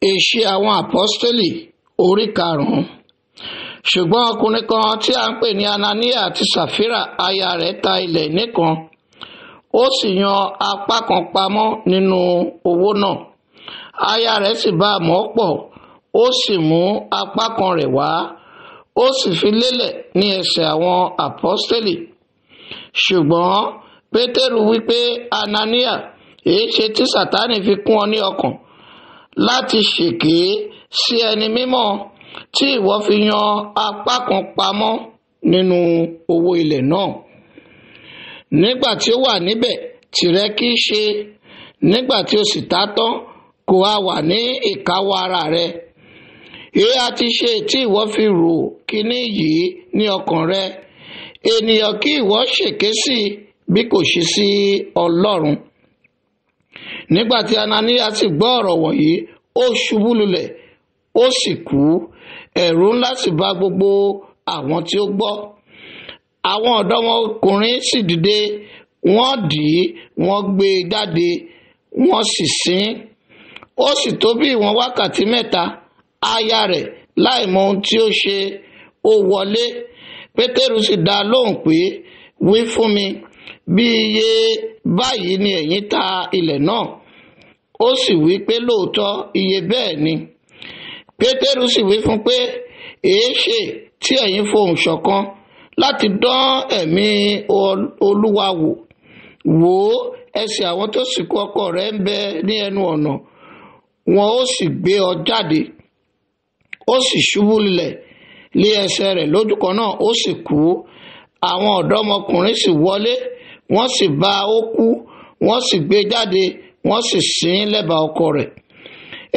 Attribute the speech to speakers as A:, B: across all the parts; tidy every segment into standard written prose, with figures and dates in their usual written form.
A: Ìṣe àwọn Àpọ́stélì orí karùn-ún. Ṣùgbọ́n ọkùnrin kan tí a ń pè ní Anania àti Sàfírà aya rẹ̀ ta ilẹ̀ nìkan, ó sì yan apá kan pamọ́ nínú owó náà. Aya rẹ̀ sì bá a mọ̀ pọ̀, ó sì mú apá kan rẹ̀ wá, ó sì fi lélẹ̀ ní ẹsẹ̀ àwọn Àpọ́stélì. Ṣùgbọ́n Pétérù wípé, Anania, èéṣe tí Sátánì fi kún ọ ní ọkàn láti ṣèké sí ẹni mímọ́ tí ìwọ fi yan apá kan pamọ́ nínú owó ilẹ̀ náà? Nígbà tí ó wà níbẹ̀, tìrẹ kì í ṣe, nígbà tí ó sì ta tán, kò ha wà ní ìkáwọ́ ara rẹ? Èé ha ti ṣe tí ìwọ fi rò kíní yìí ní ọkàn rẹ? Ènìyàn kí ìwọ ṣèké sí bí kò ṣe sí Ọlọ́run. Nígbà tí Anania sì gbọ́ ọ̀rọ̀ wọ̀nyí, ó ṣubú lulẹ̀, ó sì kú. Ẹ̀rù ńlá sì bà gbogbo àwọn tí ó gbọ́. Àwọn ọ̀dọ́mọkùnrin sì dìde, wọ́n dì í, wọ́n gbé e jáde, wọ́n sì sin ín. Ó sì tó bí ìwọ̀n wákàtí mẹ́ta, aya rẹ̀ láì mọ ohun tí ó ṣe, ó wọlé. Pétérù sì dá a lóhùn pé, wí fún mi, bí iye báyìí ni ẹ̀yin ta ilẹ̀ náà? Ó sì wí pé lóòótọ́ iye bẹ́ẹ̀ ni. Pétérù sì wí fún pé, èéṣe tí ẹ̀yin fohùn ṣọ̀kan láti dán ẹ̀mí Olúwa wò? Wò ó, ẹsẹ̀ àwọn tó sìnkú ọkọ rẹ̀ ń bẹ ní ẹnu ọ̀nà, wọn ó sì gbé ọ jáde. Ó sì ṣubú lulẹ̀ lé ẹsẹ̀ rẹ̀ lójúkan náà, ó sì kú. Àwọn ọ̀dọ́mọkùnrin sì wọlé, wọ́n sì bá ó kú, wọ́n sì gbé jáde, wọ́n sì sin lẹ́bàá ọkọ rẹ̀.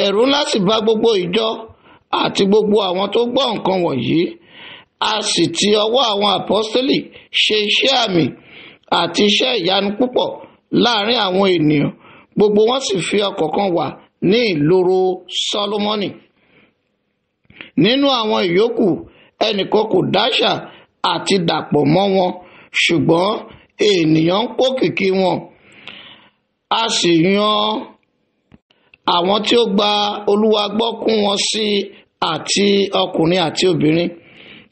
A: Ẹ̀rù ńlá sì bà gbogbo ìjọ àti gbogbo àwọn tó gbọ́ nǹkan wọ̀nyí. A sì ti ọwọ́ àwọn àpọ́stélì ṣe iṣẹ́ àmì àti iṣẹ́ ìyanu púpọ̀ láàrin àwọn ènìyàn. Gbogbo wọn sì fi ọkàn kan wà ní ìloro Sólómọ́nì. Nínú àwọn ìyókù, ẹnìkan kò dáṣà àti dàpọ̀ mọ́ wọn, ṣùgbọ́n ènìyàn ń pòkìkí wọn. A sì yan àwọn tí ó gba Olúwa gbọ́ kún wọn sí àti ọkùnrin àti obìnrin,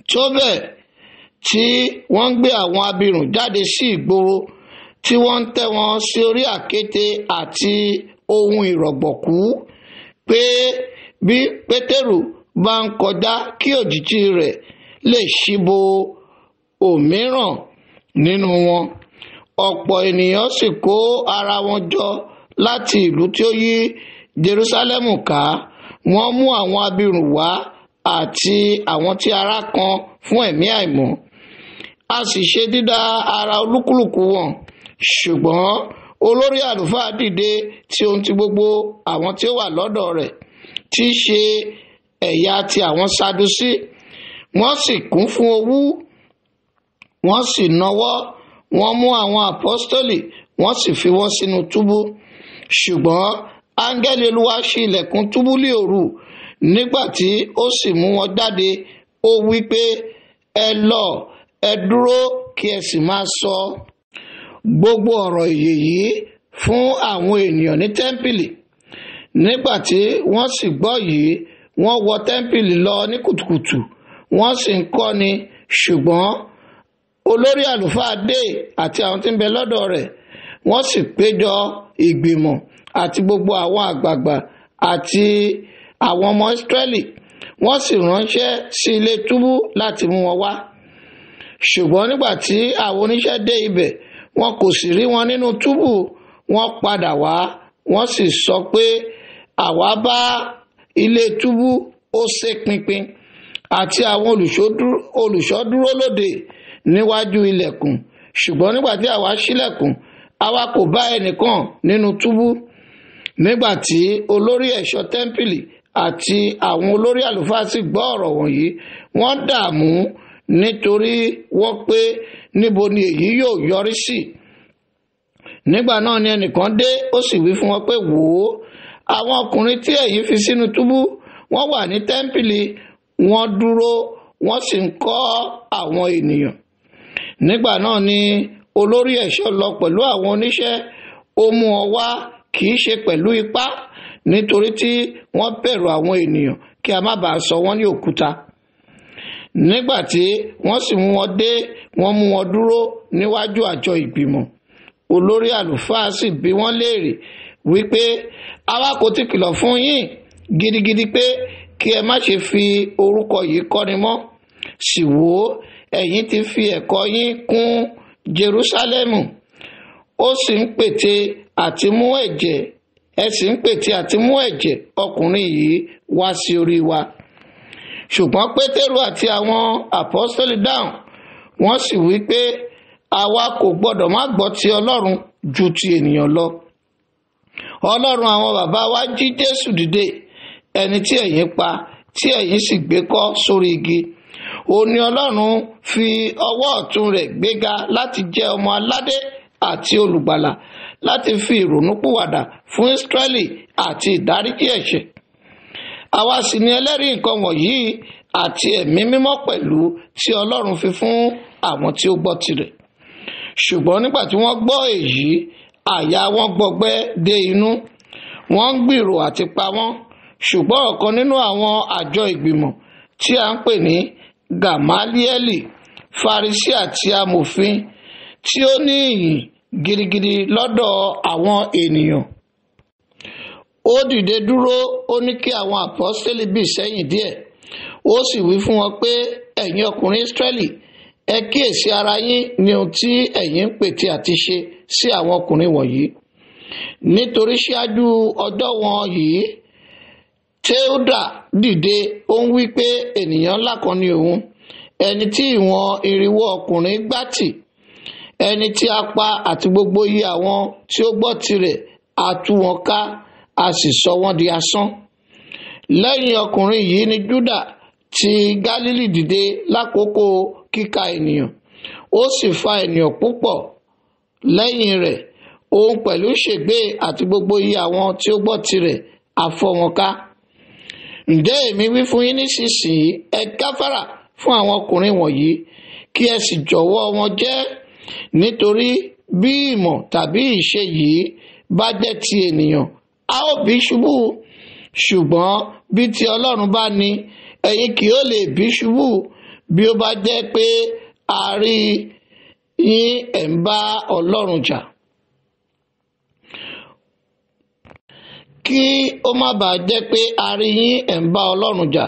A: tó bẹ́ẹ̀ tí wọ́n ń gbé àwọn abirùn jáde sí ìgboro, tí wọ́n ń tẹ́ wọn sí orí àkéte àti ohun ìrọ̀gbọ̀kú, pé bí Pétérù bá ń kọjá kí òjìji rẹ̀ lè ṣíbo òmíràn nínú wọn. Ọ̀pọ̀ ènìyàn sì kó ara wọn jọ láti ìlú tí ó yí Jerúsálẹ́mù ká. Wọ́n mú àwọn abirùn wá àti àwọn tí ara kan fún ẹ̀mí àìmọ́. A sì ṣe dídá ara olúkúlùkù wọn. Ṣùgbọ́n olórí àlùfáà dìde tí ohun ti gbogbo àwọn tí ó wà lọ́dọ̀ rẹ̀, tí í ṣe ẹ̀yà ti àwọn Sadusí. Wọ́n sì kún fún owú, wọ́n sì nawọ́, wọ́n mú àwọn àpọ́stólì, wọ́n sì fi wọ́n sínú túbú. Ṣùgbọ́n áńgẹ́lì Olúwa ṣí ilẹ̀kùn túbú lí òru. Nígbà tí ó sì mú wọn jáde, ó wí pé, ẹ lọ, ẹ dúró kí ẹ sì máa sọ gbogbo ọ̀rọ̀ ìyè yìí fún àwọn ènìyàn ní tẹ́ḿpìlì. Nígbà tí wọ́n sì gbọ́ yìí, wọ́n wọ tẹ́ḿpìlì lọ ní kùtùkùtù, wọ́n sì ń kọ́ni. Ṣùgbọ́n olórí àlùfáà dé àti àwọn tí ń bẹ lọ́dọ̀ rẹ̀, wọ́n sì péjọ ìgbìmọ̀ àti gbogbo àwọn àgbààgbà àti àwọn ọmọ Ísírẹ́lì, wọ́n sì ránṣẹ́ sí ilé túbú láti mú wọn wá. Ṣùgbọ́n nígbà tí àwọn oníṣẹ́ dé ibẹ̀, wọn kò sì rí wọn nínú túbú. Wọ́n padà wá, wọ́n sì sọ pé, àwa bá ilé túbú ó sé pinpin, àti àwọn olùṣọ́ dúró lóde níwájú ilẹ̀kùn. Ṣùgbọ́n nígbà tí àwa ṣílẹ̀kùn, àwa kò bá ẹnìkan nínú túbú. Nígbà tí olórí ẹ̀ṣọ́ tẹ́ḿpìlì àti àwọn olórí àlùfáà sì gbọ́ ọ̀rọ̀ wọ̀nyí, wọ́n dààmú nítorí wọ́n pé, níbo ni èyí yóò yọrí sí? Nígbà náà ni ẹnìkan dé, ó sì wí fún wọn pé, wò ó, àwọn ọkùnrin tí ẹ̀yin fi sínú túbú, wọ́n wà ní tẹ́ḿpìlì, wọ́n dúró, wọ́n sì ń kọ́ àwọn ènìyàn. Nígbà náà ni olórí ẹ̀ṣọ́ lọ pẹ̀lú àwọn oníṣẹ́, ó mú wọn wá, kì í ṣe pẹ̀lú ipá, nítorí tí wọ́n bẹ̀rù àwọn ènìyàn kí a má bàa sọ wọ́n ní òkúta. Nígbà tí wọ́n sì mú wọn dé, wọ́n mú wọn dúró níwájú àjọ ìgbìmọ̀. Olórí àlùfáà sì bi wọ́n léèrè wípé, àwa kò ti kìlọ̀ fún yín gidigidi pé kí ẹ má ṣe fi orúkọ yìí kọ́ni mọ́. Sì wò ó, ẹ̀yin ti fi ẹ̀kọ́ yín kún Jerúsálẹ́mù, ó sì ń pète àti mú ẹ̀jẹ̀ ẹ sì ń pète àti mú ẹ̀jẹ̀ ọkùnrin yìí wá sí orí wa. Ṣùgbọ́n Pétérù àti àwọn àpọ́stélì dáhùn, wọ́n sì wí pé, àwa kò gbọ́dọ̀ má gbọ́ ti Ọlọ́run ju ti ènìyàn lọ. Ọlọ́run àwọn bàbá wa jí Jésù dìde, ẹni tí ẹ̀yin pa, tí ẹ̀yin sì gbé kọ́ sórí igi. Ó ní Ọlọ́run fi ọwọ́ ọ̀tún rẹ̀ gbéga láti jẹ́ ọmọ aládé àti olùgbàlà, láti fi ìrònúpìwàdà fún Ísírẹ́lì àti ìdáríjì ẹ̀ṣẹ̀. Àwa sì ni ẹlẹ́rìí nǹkan wọ̀nyí àti ẹ̀mí mímọ́ pẹ̀lú tí Ọlọ́run fi fún àwọn tí ó gbọ́ tirẹ̀. Ṣùgbọ́n nígbà tí wọ́n gbọ́ èyí, àyà wọn gbọgbẹ́ dé inú, wọ́n ń gbìrò àti pa wọ́n. Ṣùgbọ́n ọ̀kan nínú àwọn àjọ ìgbìmọ̀ tí a ń pè ní Gamalieli, Farisí àti amòfin tí ó ní ìyìn gidigidi lọ́dọ̀ àwọn ènìyàn, ó dìde dúró, ó ní kí àwọn àpọ́stélì bì sẹ́yìn díẹ̀. Ó sì wí fún wọn pé, ẹ̀yin ọkùnrin Ísírẹ́lì, ẹ kíyèsí ara yín ní ohun tí ẹ̀yin ń pète àti ṣe sí àwọn ọkùnrin wọ̀nyí. Nítorí ṣáájú ọjọ́ wọn yìí, Teuda dìde, ó ń wí pé ènìyàn ńlá kan ni òun, ẹni tí ìwọ̀n irinwó ọkùnrin gbá tì, ẹni tí a pa àti gbogbo iye àwọn tí ó gbọ́ tirẹ̀ a tú wọn ká, a sì sọ wọ́n di asán. Lẹ́yìn ọkùnrin yìí ni Júdà ti Gálílì dìde lákòókò kíka ènìyàn, ó sì fa ènìyàn púpọ̀ lẹ́yìn rẹ̀. Òun pẹ̀lú ṣègbé àti gbogbo iye àwọn tí ó gbọ́ tirẹ̀ a fọ́ wọn ká. Ǹjẹ́ èmi wí fún yín nísinsìnyí, ẹ gáfárà fún àwọn ọkùnrin wọ̀nyí, kí ẹ sì jọ̀wọ́ wọn jẹ́, nítorí bí ìmọ̀ tàbí ìṣe yìí bá jẹ́ ti ènìyàn, a ó bí ṣubú. Ṣùgbọ́n bí ti Ọlọ́run bá ní, ẹ̀yin kì ó lè bí ṣubú, bí ó bá jẹ́ pé a rí yín ẹ̀ ń bá Ọlọ́run jà. Kí ó má bàa jẹ́ pé a rí yín ẹ̀ ń bá Ọlọ́run jà.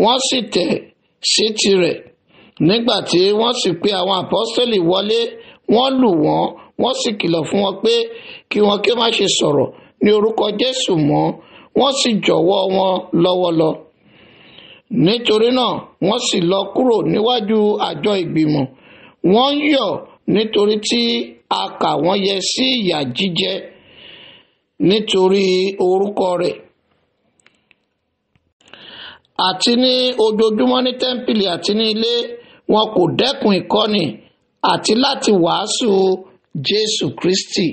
A: Wọ́n sì tẹ̀ sí tirẹ̀. Nígbà tí wọ́n sì pe àwọn àpọ́stélì wọlé, wọ́n lù wọ́n, wọ́n sì kìlọ̀ fún wọn pé kí wọn kí ó má ṣe sọ̀rọ̀ ní orúkọ Jésù mọ́, wọ́n sì jọ̀wọ́ wọn lọ́wọ́ lọ. Nítorí náà wọ́n sì lọ kúrò níwájú àjọ ìgbìmọ̀, wọ́n ń yọ̀ nítorí tí a kà wọ́n yẹ sí ìyà jíjẹ nítorí orúkọ rẹ̀. Àti ní ojoojúmọ́ ní tẹ́ḿpìlì àti ní ilé, wọn kò dẹ́kun ìkọ́ni àti láti wàásù Jésù Kristi.